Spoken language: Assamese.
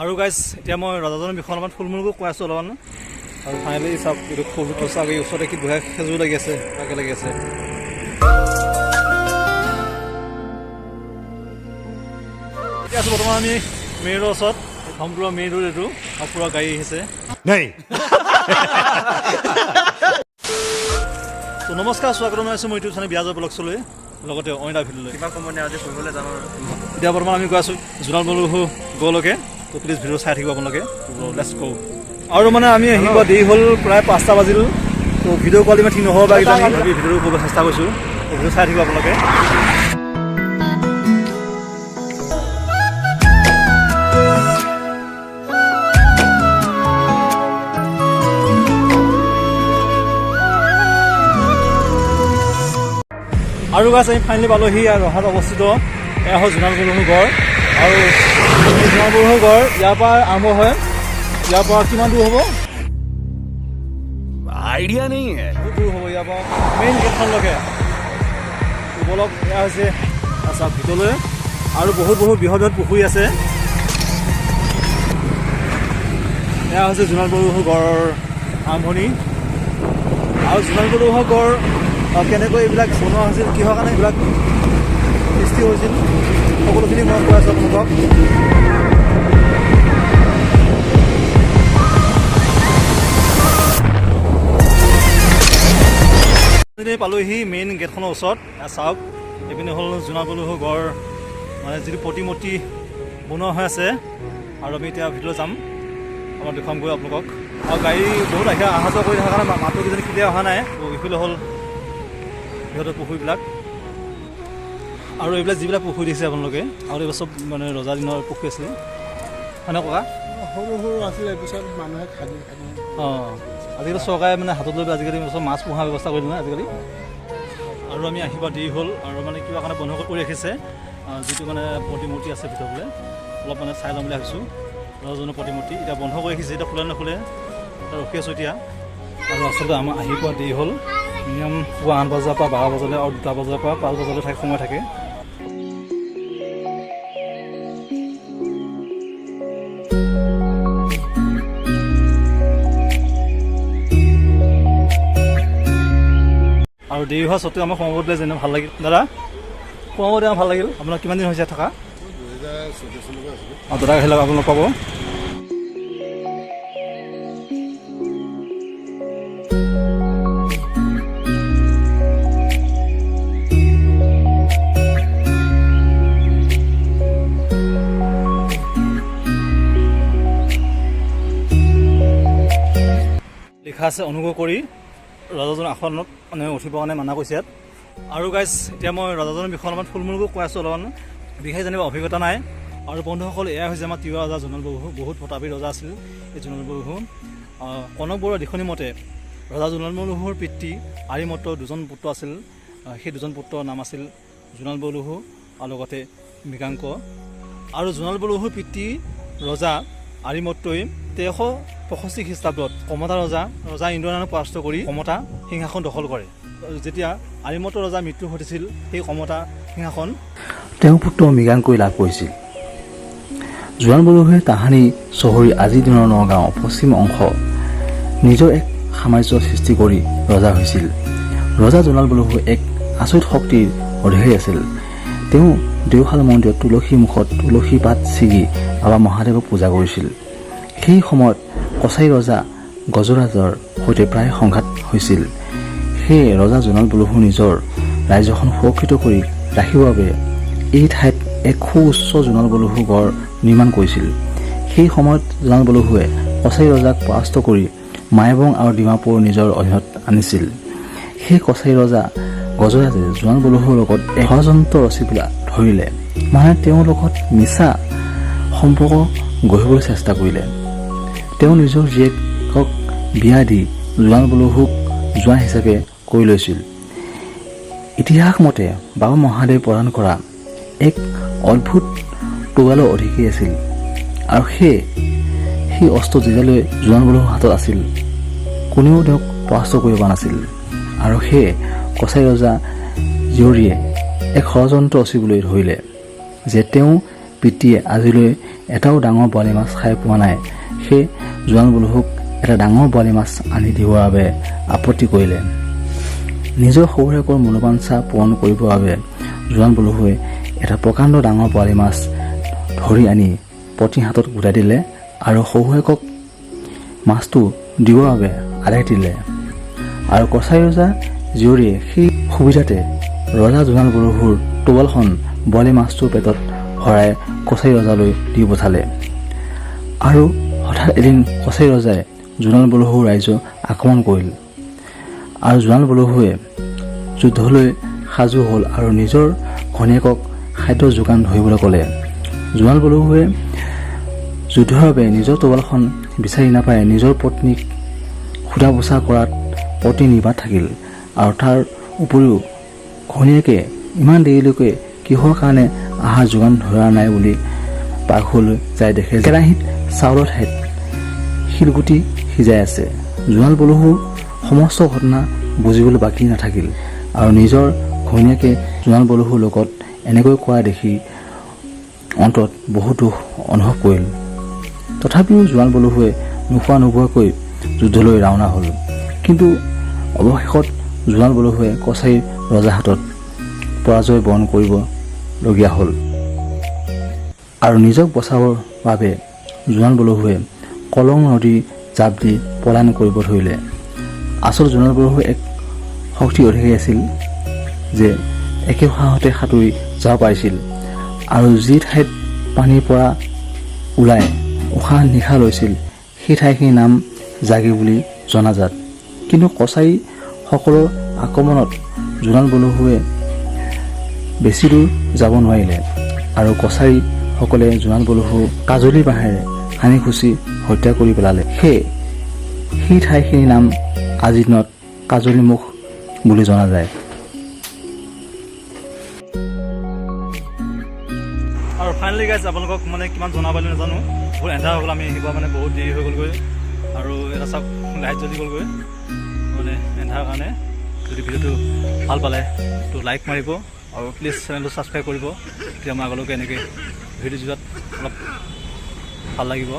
আৰু গাইজ, এতিয়া মই ৰজাজনৰ বিষয়ে অলপমান থুলমূলকৈ কৈ আছোঁ অলপমান। আৰু ফাইনেলি চাওক, এইটো সৰু চাওক, এই ওচৰতে কি বঢ়িয়া খেজুৰ লাগি আছে, তাকে লাগি আছে। এতিয়া আছোঁ বৰ্তমান আমি মেইন ৰোডৰ ওচৰত, ধৰ্মপুৰৰ মেইন ৰোড এইটো। আৰু পূৰা গাড়ী আহিছে। नहीं। তো নমস্কাৰ, স্বাগতম জনাইছোঁ মই ইউটিউব চেনেল বিৰাজৰ ব্লগছলৈ, লগতে অইন এটা ভিডিঅ'লৈ। কিমান সময় আজি ফুৰিবলৈ যাম আৰু। এতিয়া বৰ্তমান আমি গৈ আছোঁ জোনাল বলহু গড়লৈকে। তো প্লিজ ভিডিঅ' চাই থাকিব আপোনালোকে। let's go। আৰু মানে আমি আহিব দেৰি হ'ল, প্ৰায় 5টা বাজিল। তো ভিডিঅ' কোৱালিটি ইমান ঠিক নহ'ব পাৰে কিজানি, তথাপি ভিডিঅ'টো কৰিব চেষ্টা কৰিছোঁ। তো ভিডিঅ' চাই থাকিব আপোনালোকে। আৰু গাইজ, আমি ফাইনেলি পালোহি আৰু ৰহাত অৱস্থিত এয়া হ'ল জোনাল বলহু গড়। আৰু এই জোনাল বলহু গড় ইয়াৰ পৰা আৰম্ভ হয়। ইয়াৰ পৰা কিমান দূৰ হ'ব? आइडिया नहीं है। বহুত দূৰ হ'ব ইয়াৰ পৰা মেইন গেটখনলৈকে। তো বলক, এয়া হৈছে চাওক ভিতৰলৈ। আৰু বহুত বহুত বৃহৎ বৃহৎ পুখুৰী আছে। এয়া হৈছে জোনাল বলহু গড়ৰ আৰম্ভণি। আৰু জোনাল বলহু গড় কেনেকৈ এইবিলাক বনোৱা হৈছিল, কিহৰ কাৰণে এইবিলাক সৃষ্টি হৈছিল, সকলোখিনি মই কৈ আছোঁ আপোনালোকক। এইপিনে পালোহি মেইন গেটখনৰ ওচৰত। এয়া চাওক, এইপিনে হ'ল জোনাল বলহু গড়, মানে যিটো প্ৰতিমূৰ্তি বনোৱা হৈ আছে। আৰু আমি এতিয়া ভিতৰলৈ যাম, আমাৰ দেখুৱাম গৈ আপোনালোকক। আৰু গাড়ী বহুত আহি অহা যোৱা কৰি থকাৰ কাৰণে মাতটো কিজানি ক্লিয়াৰ অহা নাই। তো এইফালে হ'ল সিহঁতৰ পুখুৰীবিলাক। আৰু এইবিলাক যিবিলাক পুখুৰী দেখিছে আপোনালোকে, আৰু এইবিলাক চব মানে ৰজা দিনৰ পুখুৰী আছিলে, হয়নে ককা? সৰু সৰু আছিলে, পিছত মানুহে খান্দি খান্দি। অঁ, আজিকালি চৰকাৰে মানে হাতত লৈ পেলাই আজিকালি চব মাছ পোহাৰ ব্যৱস্থা কৰি দিলে আজিকালি। আৰু আমি আহিব দেৰি হ'ল আৰু মানে কিবা কাৰণে বন্ধ কৰি ৰাখিছে যিটো মানে প্ৰতিমূৰ্তি আছে ভিতৰত বোলে, অলপ মানে চাই ল'ম বুলি ভাবিছোঁ ৰজাজনৰ প্ৰতিমূৰ্তি। এতিয়া বন্ধ কৰি ৰাখিছে, এতিয়া খোলে নোখোলে এতিয়া ৰখি আছোঁ এতিয়া। আৰু আচলতে আমাৰ আহি পোৱা দেৰি হ'ল। মিনিমাম পুৱা 8 বজাৰ পৰা 12 বজালৈ আৰু 2 বজাৰ পৰা 5 বজালৈ থাকে, সময় থাকে। আৰু দেৰি হোৱা স্বত্তেও আমাৰ সোমাব দিলে, যেনে ভাল লাগিল। দাদা, সোমাব দিয়া ভাল লাগিল। আপোনাৰ কিমান দিন হৈছে থকা? 2014 চনৰ পৰা আছিলোঁ। অঁ, দাদা আহিলে আপোনালোক পাব। লিখা আছে, অনুগ্ৰহ কৰি ৰজাজনৰ আসনত মানে উঠিবৰ কাৰণে মানা কৰিছে ইয়াত। আৰু গাইজ, এতিয়া মই ৰজাজনৰ বিষয়ে অলপমান থুলমূলকৈ কৈ আছোঁ অলপমান, বিশেষ জানিব অভিজ্ঞতা নাই। আৰু বন্ধুসকল, এয়া হৈছে আমাৰ তিৱা ৰজা জোনাল বলহু। বহুত প্ৰতাপী ৰজা আছিল এই জোনাল বলহু। কনক বৰুৱাৰ লিখনি মতে ৰজা জোনাল বলহুৰ পিতৃ আৰিমত্তৰ দুজন পুত্ৰ আছিল। সেই দুজন পুত্ৰৰ নাম আছিল জোনাল বলহু আৰু লগতে মৃগাংক। আৰু জোনাল বলহুৰ পিতৃ ৰজা আৰিমত্তই 1365 খ্ৰীষ্টাব্দত কমতা ৰজা ইন্দ্ৰনাৰায়ণক পৰাস্ত কৰি কমতা সিংহাসন দখল কৰে। যেতিয়া আৰিমত্ত ৰজাৰ মৃত্যু ঘটিছিল, সেই কমতা সিংহাসন তেওঁৰ পুত্ৰ মৃগাংকই লাভ কৰিছিল। জোনাল বলহুৱে তাহানি চহৰী আজিৰ দিনৰ নগাঁও পশ্চিম অংশ নিজৰ এক সাম্ৰাজ্য সৃষ্টি কৰি ৰজা হৈছিল। ৰজা জোনাল বলহু এক আচৰিত শক্তিৰ অধিকাৰী আছিল। তেওঁ দেওশাল মন্দিৰত তুলসী মুখত তুলসী পাত ছিগি বাবা মহাদেৱক পূজা কৰিছিল। সেই সময়ত কছাৰী ৰজা গজৰাজৰ সৈতে প্ৰায় সংঘাত হৈছিল। সেয়ে ৰজা জোনাল বলহু নিজৰ ৰাজ্যখন সুৰক্ষিত কৰি ৰাখিবৰ বাবে এই ঠাইত এক সুউচ্চ জোনাল বলহু গড় নিৰ্মাণ কৰিছিল। সেই সময়ত জোনাল বলহুৱে কছাৰী ৰজাক পৰাস্ত কৰি মাইবং আৰু ডিমাপুৰ নিজৰ অধীনত আনিছিল। সেই কছাৰী ৰজা গজৰাজে জোনাল বলহুৰ লগত এক ষড়যন্ত্ৰ ৰচিবলৈ ধৰিলে, মানে তেওঁৰ লগত মিছা সম্পৰ্ক গঢ়িবলৈ চেষ্টা কৰিলে। তেওঁ নিজৰ জীয়েকক বিয়া দি জোনাল বলহুক জোঁৱাই হিচাপে কৰি লৈছিল। ইতিহাস মতে বাবা মহাদেৱে প্ৰদান কৰা এক অদ্ভুত তৰোৱালৰ অধিকাৰী আছিল আৰু সেয়ে সেই অস্ত্ৰ যেতিয়ালৈ জোনাল বলহুৰ হাতত আছিল, কোনেও তেওঁক পৰাস্ত কৰিব পৰা নাছিল। আৰু সেয়ে কছাৰী ৰজা জীয়ৰীয়ে এক ষড়যন্ত্ৰ ৰচিবলৈ ধৰিলে যে তেওঁ পিতৃয়ে আজিলৈ এটাও ডাঙৰ বৰালি মাছ খাই পোৱা নাই। সেই জোৱান বলহুক এটা ডাঙৰ বৰালি মাছ আনি দিবৰ বাবে আপত্তি কৰিলে। নিজৰ শহুৰেকৰ মনোবাঞ্ছা পূৰণ কৰিবৰ বাবে জোৱান বলহুৱে এটা প্ৰকাণ্ড ডাঙৰ বৰালি মাছ ধৰি আনি পত্নীৰ হাতত গোটাই দিলে আৰু শহুৱেকক মাছটো দিবৰ বাবে আদেশ দিলে। আৰু কছাৰী ৰজা জীয়ৰীয়ে সেই সুবিধাতে ৰজা জোনাল বলহুৰ তৰোৱালখন বৰালি মাছটোৰ পেটত ভৰাই কছাৰী ৰজালৈ দি পঠালে। আৰু হঠাৎ এদিন কছাৰী ৰজাই জোনাল বলহুৰ ৰাজ্য আক্ৰমণ কৰিল আৰু জোনাল বলহুৱে যুদ্ধলৈ সাজু হ'ল আৰু নিজৰ ঘৈণীয়েকক খাদ্য যোগান ধৰিবলৈ ক'লে। জোনাল বলহুৱে যুদ্ধৰ বাবে নিজৰ তৰোৱালখন বিচাৰি নাপাই নিজৰ পত্নীক সোধা পোছা কৰাত পত্নী নিৰ্বাক থাকিল আৰু তাৰ উপৰিও ঘৈণীয়েকে ইমান দেৰিলৈকে কিহৰ কাৰণে আহাৰ যোগান ধৰা নাই বুলি পাকঘৰলৈ যাই দেখে, কেৰাহীত চাউলৰ ঠাইত শিলগুটি সিজাই আছে। জোনাল বলহুৰ সমস্ত ঘটনা বুজিবলৈ বাকী নাথাকিল আৰু নিজৰ ঘৈণীয়েকে জোনাল বলহুৰ লগত এনেকৈ কৰা দেখি অন্তৰত বহুত দুখ অনুভৱ কৰিল। তথাপিও জোৱান বলহুৱে নোখোৱা নোবোৱাকৈ যুদ্ধলৈ ৰাওনা হ'ল। কিন্তু অৱশেষত জোনাল বলহুৱে কছাৰী ৰজাৰ হাতত পৰাজয় বৰণ কৰিবলগীয়া হ'ল আৰু নিজক বচাবৰ বাবে জোনাল বলহুৱে কলং নদী জাপ দি পলায়ন কৰিব ধৰিলে। আচল জোনাল বলহু এক শক্তি অধিকাৰী আছিল যে একে উশাহতে সাঁতুৰি যাব পাৰিছিল আৰু যি ঠাইত পানীৰ পৰা ওলাই উশাহ নিশাহ লৈছিল, সেই ঠাইখিনিৰ নাম জাগি বুলি জনাজাত। কিন্তু কছাৰীসকলৰ আক্ৰমণত জোনাল বলহুৱে বেছি দূৰ যাব নোৱাৰিলে আৰু কছাৰীসকলে জোনাল বলহু কাজলী বাঁহেৰে হানি খুচি হত্যা কৰি পেলালে। সেয়ে সেই ঠাইখিনিৰ নাম আজিৰ দিনত কাজলীমুখ বুলি জনা যায়। আৰু ফাইনেলি গাইজ, আপোনালোকক মানে কিমান জনাব পাৰিলোঁ নাজানো। বহুত এন্ধাৰ হৈ গ'ল, আমি আহিব মানে বহুত দেৰি হৈ গ'লগৈ আৰু এটা চাওক, লাইট জ্বলি গ'লগৈ মানে এন্ধাৰ কাৰণে। যদি ভিডিঅ'টো ভাল পালে তো লাইক মাৰিব আৰু প্লিজ চেনেলটো ছাবস্ক্ৰাইব কৰিব। তেতিয়া মই আগলৈকে এনেকৈ ভিডিঅ' যোৱাত অলপ ভাল লাগিব।